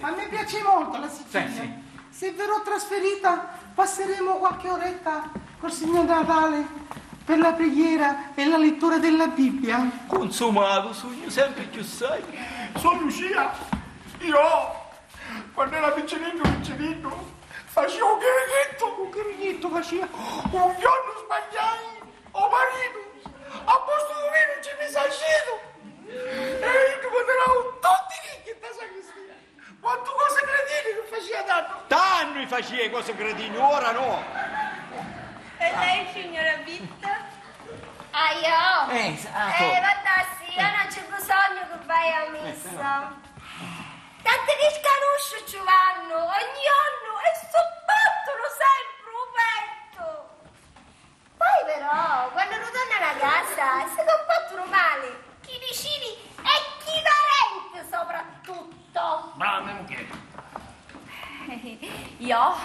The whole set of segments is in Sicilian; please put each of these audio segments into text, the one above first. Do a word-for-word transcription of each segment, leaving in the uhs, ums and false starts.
A me piace molto la Sicilia. Sì, sì. Se verrò trasferita, passeremo qualche oretta col signor Natale per la preghiera e la lettura della Bibbia. Cunsumatu sugnu sempri cchiussai. So Lucia, io quannu era picciriddu picciriddu facia u chirighittu. U chirighittu facia. Un jornu sbagliai o maritu, a postu di vinu ci misi acitu e iddu mi tirau tutti i chicchi nta sacristia. Quantu cosi cretini chi facia tannu! Tannu i facia i cosi cretini, ora no! E lei, signora Vita? Ah, io? Eh, s- ah, tu. Eh, vabbè, sì, io non c'è bisogno che vai a messa. Tanti chi scanusciu ci vannu ogni annu e si battunu sempri u pettu. Poi però, quannu ritornanu a casa, si comportano male, chi vicini e chi parenti soprattutto. Brava, mugghieri. Io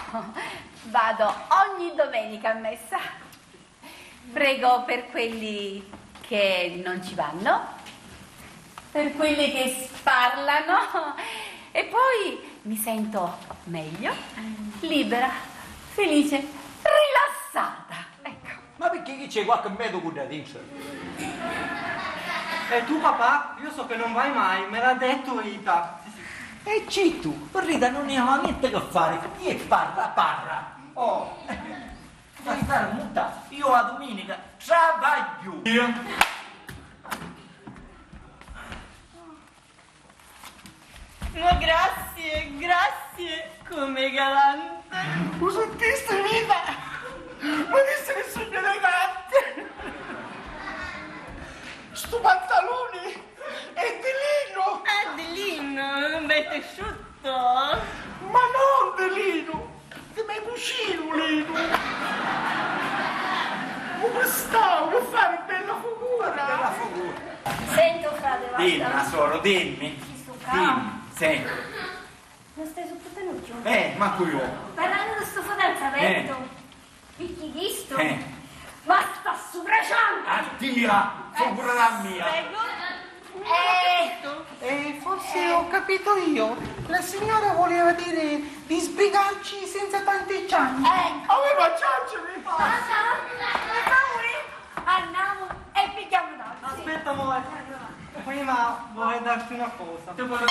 vado ogni domenica a messa. Prego per quelli che non ci vanno, per quelli che sparlano e poi mi sento meglio, libera, felice, rilassata. Ecco. Ma picchì chi c'è qualche medicu ddà dintra? E tu, papà? Io so che non vai mai, me l'ha detto Rita. E zittu, Rita non ne aveva niente che fare, e parra, parra. Oh, fa stare muta, io la domenica travagghiu. Ma grazie, grazie, come galante. U sentiste, Rita? Ma dissi che sugnu elegante. Stu pantaloni è di linu. È di linu, un bel tessuto. Ma non di linu. Ti me cucinu, Linu! Comu stau? Pi fari bella figura! Bella figura! Senti, frate, dimmi, basta. Soro, dimmi. Chi stu ca? Dimmi, senti. Non stai supportando più? Eh, mancu io. Parlando di sto fidanzamento? Eh. Picchì chistu? Eh. Ma sta supracianti! A tia! Sopra la mia! Prego. Eh, eh, forse ho capito io. La signora voleva dire di sbrigarci senza tante ciance. Eh. Aveva ciance, mi fa! Andiamo e pigliamo un altro. Aspetta, amore. Prima vorrei darti una cosa. Ti vorrei